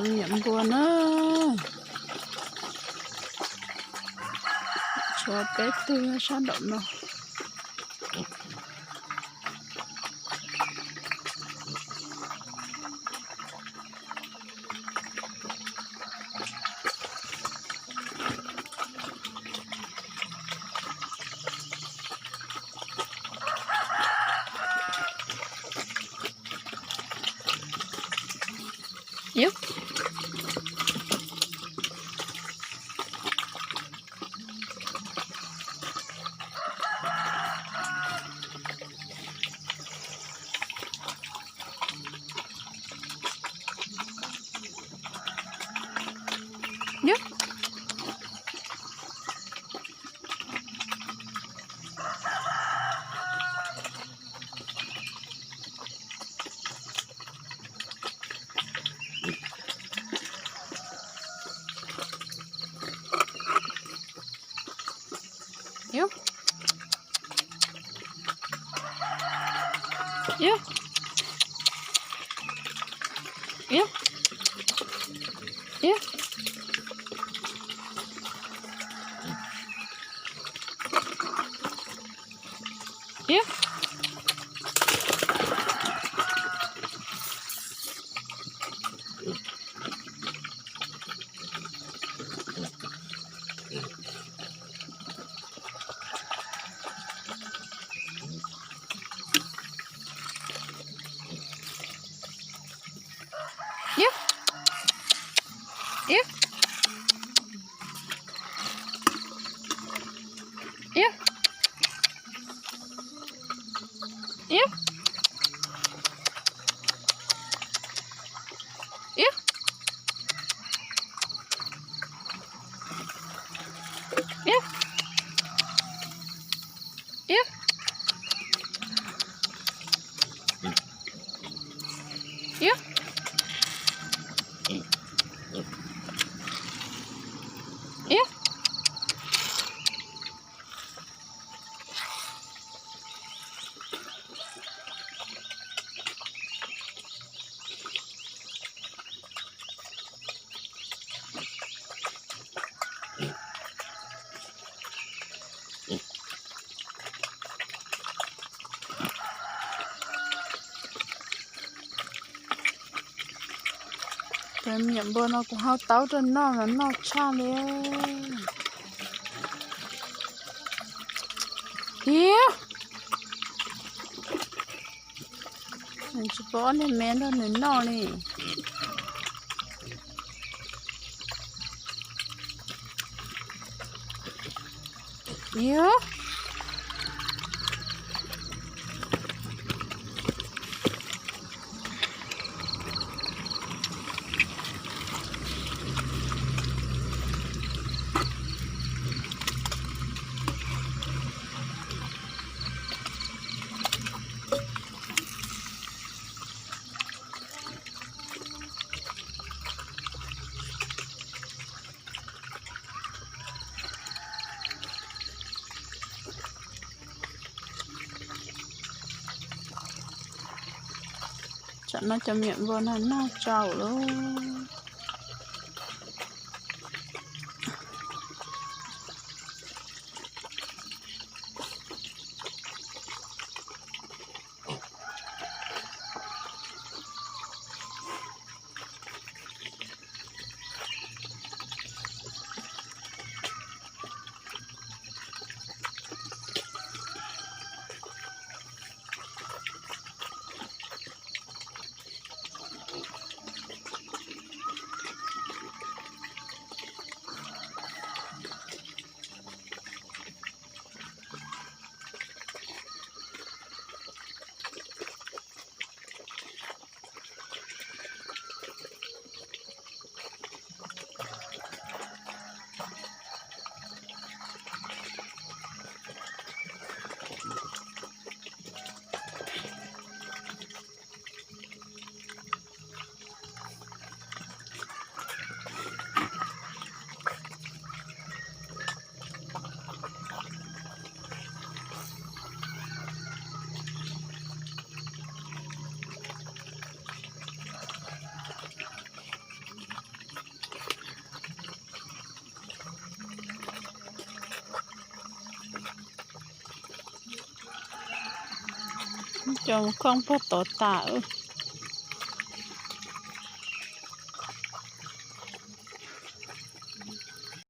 Nyiam npua na. Tshuav peb tug sab nraum no. Yus. Yus. Yus. Yus. Yus. Yus. Yus. Yus. Yus. Yus. Yus. Yus. Yus. Yus. Yus. Yus. Cov me nyuam npua no kuv hau taub rau noj los noj tshaj li. Hiab, nws tsis pub ob niag me nrog nws noj li. Yus. Tsam no cov me nyuam npua no noj tsau lawm. Cov khoob puag tod tas.